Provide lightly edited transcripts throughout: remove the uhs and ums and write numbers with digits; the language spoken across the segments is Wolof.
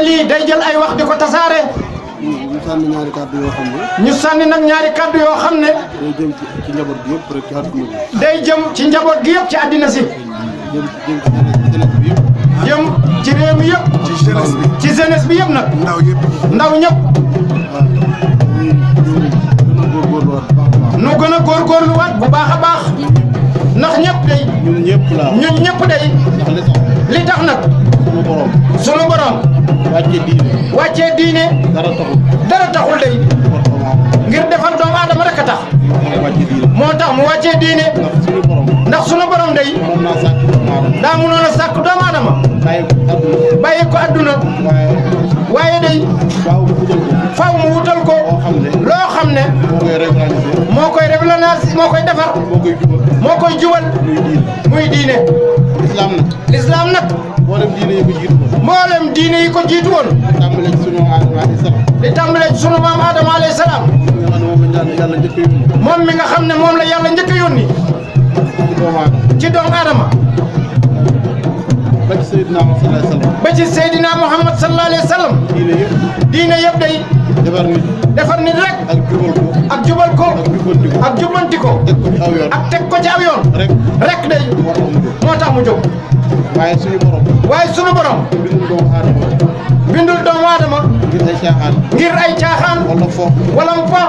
lii day jël ay wax di ko tasaare. ñu sànni ñaari kàddu yoo xam ne. ñu sànni nag ñaari kàddu yoo xam ne. day jëm ci njaboot gi yëpp rek ci àdduna bi. day jëm ci njaboot gi yëpp ci àddina si. jëm ci jeunesse bi yëpp. jëm ci réew mi yëpp. ci jeunesse bi. ci jeunesse bi yëpp nag. ndaw yëpp. ndaw ñëpp. nu gën a góorgóorluwaat bu baax a baax. ndax ñëpp day. ñun ñëpp la. ñun ñëpp day. ndax li tax nag. sunu borom. sunu borom. wàccee diine. wàccee diine. dara taxul. dara taxul day. ngir defar doomu aadama rek a tax. wàccee diine. moo tax mu wàccee diine. ndax sunu borom. ndax sunu borom day. moom naa sàkk doomu aadama. daa mënoon a sàkk doomu aadama. bàyyi ko àdduna. bàyyi ko àdduna. waaye day. faaw mu wutal ko. faaw mu wutal ko. loo xam ne. moo koy révélation. moo koy defar. moo koy jubal. muy diine. islam nag. l'islam nag. mboolem diine yi ko jiitu woon. mboolem diine yi ko jiitu woon. tàmbalee ci sunu maam Adama alayhi salaam. di tàmbalee ci sunu maam Adama alayhi salaam. moom mi nga xam ne moom la yàlla njëkk a yónni. ci doomu aadama. ba ci Seydina Muhammad sallallahu alayhi wa sallam. ba ci Seydina Muhammad sallallahu alayhi wa sallam. diine yëpp. diine yëpp day. defar nit rek. ak jubal ko. ak jubal ko. ak jubbanti ko. ak jubbanti ko. teg ko ci aw yoon. ak teg ko ci aw yoon. rek day. moo tax mu jóg. waaye suñu borom. waaye sunu borom. bindul doomu aadama. ngir ay caaxaan. ngir ay caaxaan. wala fo. wala mu fa.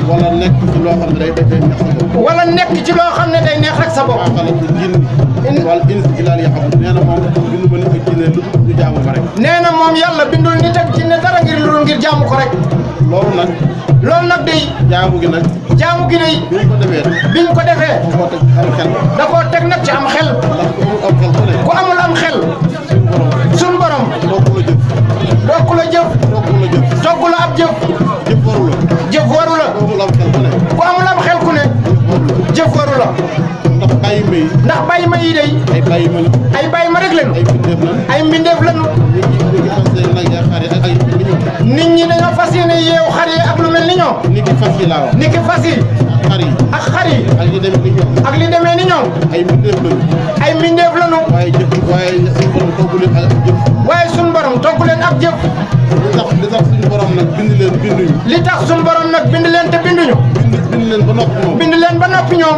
wala nekk ci loo xam ne day neex sa bopp. wala nekk ci loo xam ne day neex rek sa bopp. maa xalaqtul jinna wal insa illaa liya'buduun. nee na moom bindu ma nit ak jinne lu ñu jaamu ko rek. nee na moom yàlla bindul nit ak jinne dara ngir jaamu ko rek. loolu nag. loolu nag day. jaamu gi nag. jaamu gi day. biñ ko defee. da koo teg am xel. da koo teg nag ci am xel. ndax ku amul am xel. suñu borom. dokku la jëf. toggu la ab jëf. jëf waru la. ku amul am xel ku ne. jëf waru la. ndax bàyyi ma yi day. ay bàyyi ma rek lañu. ay mbindeef lañu. nit ñi dañoo fas yéene yeewu xar yi ak lu mel ni ñoom. ni ki fas yi laa wax. ni ki fas yi. ak xar yi. ak li demee ni ñoom. ak li demee ni ñoom. ay mbindeef lañu. ay mbindeef lañu. waaye suñu borom toggu leen ak jëf. waaye suñu borom toggu leen ak jëf. li tax suñu borom nag bind leen binduñu. li tax suñu borom nag bind leen te binduñu. bind leen ba noppi ñoom. bind leen ba noppi ñoom.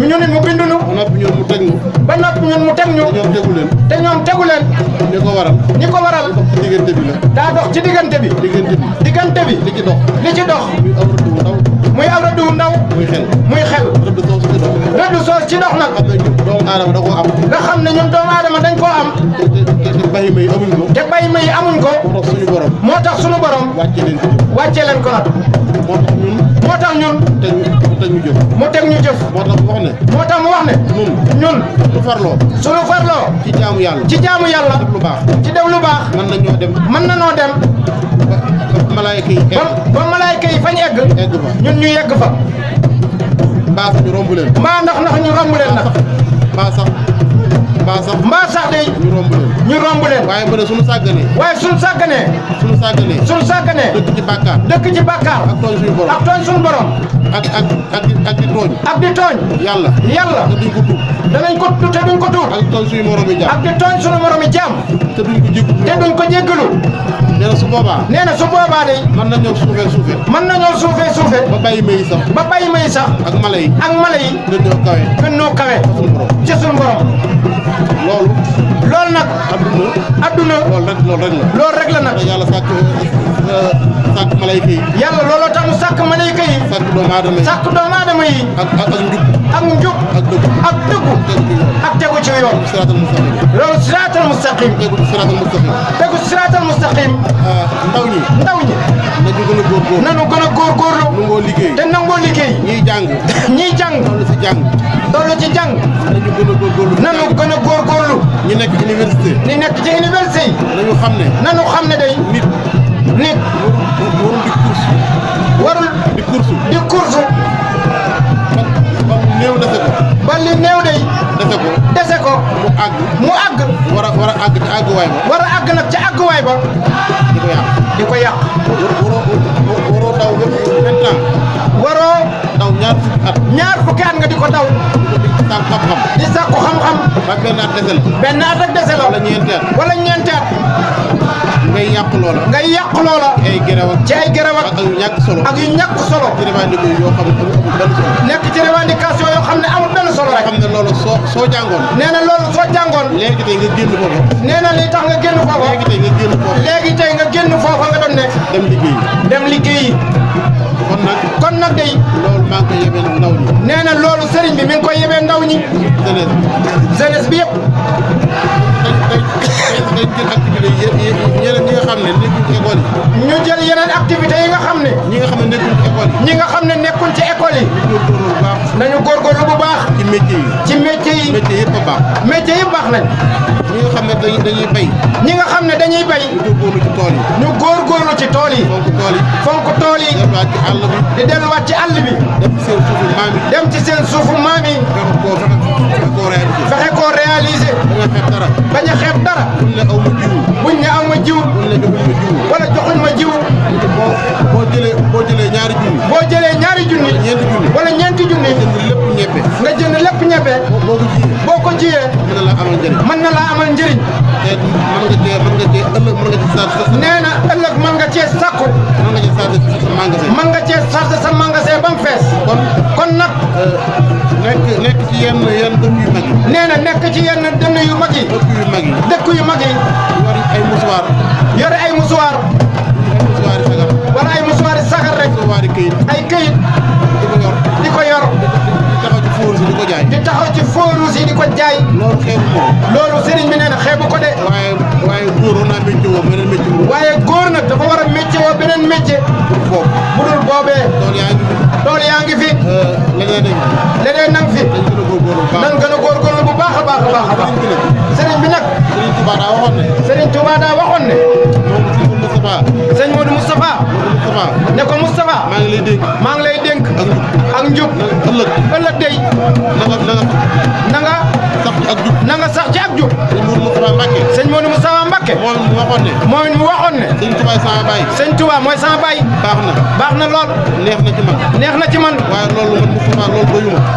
ñu nit mu binduñu. ba noppi ñun mu teg ñu. ba noppi ñun mu teg ñu. te ñoom tegu leen. te ñoom tegu leen. ñi ko waral. ñi ko waral. dox ci diggante bi la. daa dox ci diggante bi. diggante bi. li ci dox. li ci dox. muy aw rëdd wu ndaw. muy aw rëdd wu ndaw. muy xel. rëdd soos ci dox. rëdd soos ci dox nag. xam ne ñun doomu aadama da koo am. nga xam ne ñun doomu aadama dañ koo am. te bàyyi ma yi amuñ ko. te bàyyi ma yi amuñ ko. moo tax suñu borom. wàcce leen ko nag. moo tax ñun. mu teg ñu jëf. mu teg ñu jëf. moo tax mu wax ne. moo tax mu wax ne. ñun. su farloo. suñu farloo. ci jaamu yàlla. ci jaamu yàlla. def lu baax. ci def lu baax. mën nañoo dem. mën nañoo dem. ba malaayka yi egg. ba malaayka yi fañ egg. egg fa. ñun ñu yegg fa. mbaa sax ñu romb leen. mbaa ndax ñu romb leen nag. mbaa sax day. ñu romb leen. waaye mu ne suñu sàgganee. waaye suñu sàgganee. suñu sàgganee. dëkk ci bàkkaar. ak tooñ suñu borom. ak tooñ suñu borom. ak di tooñ. ak di tooñ. yàlla. te duñ ko tuub. danañ ko tuub te duñ ko tuub. ak di tooñ suñu moromi jaam. ak di tooñ suñu moromi jaam. te duñ ko jéggalu. nee na su boobaa. day. mën nañoo suufee. ba bàyyi may sax. ak mala yi. gën ñoo kawe. ci suñu borom. loolu nag. adduna. loolu rek la nag. yàlla sàkk malayka yi. yàlla looloo tax mu sàkk malayka yi. sàkk doomu aadama yi. ak njub. ak dëggu. ak tegu ci yoon. loolu siraatal mustaqim. tegu siraatal mustaqim. ndaw ñi. nañu gën a góorgóorlu. nangoo liggéey. te nangoo liggéey. ñiy jàng. tollu ci jàng. nañu gën a góorgóorlu. ñi nekk ci université yi. nañu xam ne day. nit. warul di course. ba li néew day. dese ko. mu àgg. war a àgg ci àgguwaay ba. war a àgg nag ci àgguwaay ba. di ko yàq. waroo daw 20 ans. waroo daw ñaar fukki at nga di ko daw. di sàkku xam-xam. ba benn at dese la. benn at rek dese la. wala ñeenti at. ngay yàq loola. ngay yàq loola. ay gërëw ci ay gërëw ak yu ñàkk solo. ak yu ñàkk solo. ci revendication yoo xam ne amul benn solo. nekk ci revendication yoo xam ne amul benn solo rek. xam ne loolu soo jàngoon. nee na loolu soo jàngoon. léegi tey nga génn foofa. nee na li tax nga génn foofa. léegi tey nga génn foofa. léegi tey nga génn foofa nga doon nekk. dem liggéeyi. dem liggéeyi. kon nag day. loolu maa ngi koy yebee ndaw ñi. nee na loolu sëriñ bi mi ngi koy yebee ndaw ñi. jeunesse bi yëpp. dañ jël activité yeneen ñi nga xam ne nekkuñ ci école yi. ñu jël yeneen activité yi nga xam ne. ñi nga xam ne nekkuñ ci école yi. ñi nga xam ne nekkuñ ci école yi. nañu góorgóorlu bu baax. ci métier yi. ci métier yi. métier yëpp a baax. métier yëpp baax nañ. ñi nga xam ne dañuy bay. ñi nga xam ne dañuy bay. ñu góorgóorlu ci tool yi. ñu góorgóorlu ci tool yi. fonk tool yi. fonk tool yi. delluwaat ci àll bi. di delluwaat ci àll bi. dem ci seen suufu maam yi. dem ci seen suufu maam yi. fexe koo réaliser. fexe koo réaliser. bañ a xeeb dara. bañ a xeeb dara. buñ ne aw ma jiwu. buñ ne aw ma jiwu. wala joxuñ ma jiwu. boo jëlee ñaari junni. boo jëlee ñaari junni. ñeenti junni. wala ñeenti junni. nga jënd lépp ñebe. boo ko jiyee. mën na laa amal njëriñ. mën na laa amal njëriñ. te nee na ëllëg mën nga cee sàkku. mën nga cee chargé sa magasin ba mu fees. kon nag. nekk ci yenn dëkk yu mag yi. nee na nekk ci yenn dënn yu mag yi. dëkk yu mag yi. yor ay musuwaar. yore ay musuwaar. sagar. wala ay musuwaari sagar rek. musuwaari këyit. ay këyit. di ko yor. di taxaw ci fóorus yi di ko jaay. loolu xeebu moom. loolu sëriñ bi nee na xeebu ko de. waaye góor war naa métier woo beneen métier woo. waaye góor nag dafa war a métier woo beneen métier. bu dul boobee. tool yaa ngi fi. leneen nang fi. nan gën a góorgóorlu bu baax a baax a baax a baax. sëriñ bi nag. Sëriñ Touba daa waxoon ne. sëñ Modou Moustapha. ne ko Moustapha. maa ngi lay dénk. ak njub. ëllëg day. na nga sax ci ak jub. sëñ Modou Moustapha Mbacké. moom it mu waxoon ne. sëñ Touba mooy sama baay. baax na lool. neex na ci man.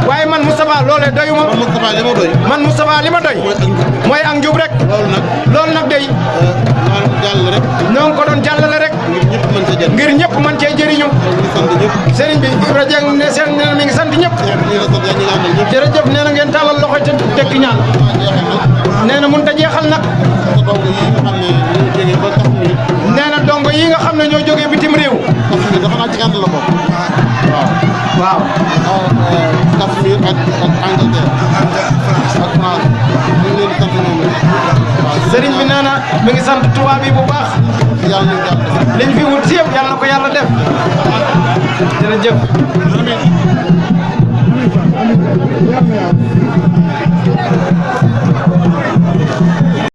waaye man Moustapha loolee doyuma. man Moustapha li ma doy. mooy ak njub rek. loolu nag day. ñoo ngi ko doon jàllale rek. ngir ñëpp mën cee jëriñu. sëriñ bi Ibra Dieng ne seen ne mi ngi sant ñëpp. jërëjëf nee na ngeen tàllal loxo te tekki ñaan. nee na mënut a jeexal nag. nee na dongo yi nga xam ne ñoo jógee bitim réew. waaw. Kafmir ak Angleterre ak France ñu ngi leen di sant ñoom sëriñ bi nee na mi ngi sant tubaab bi bu baax. liñ fi wut si yëpp yàlla na ko yàlla def. jërëjëf.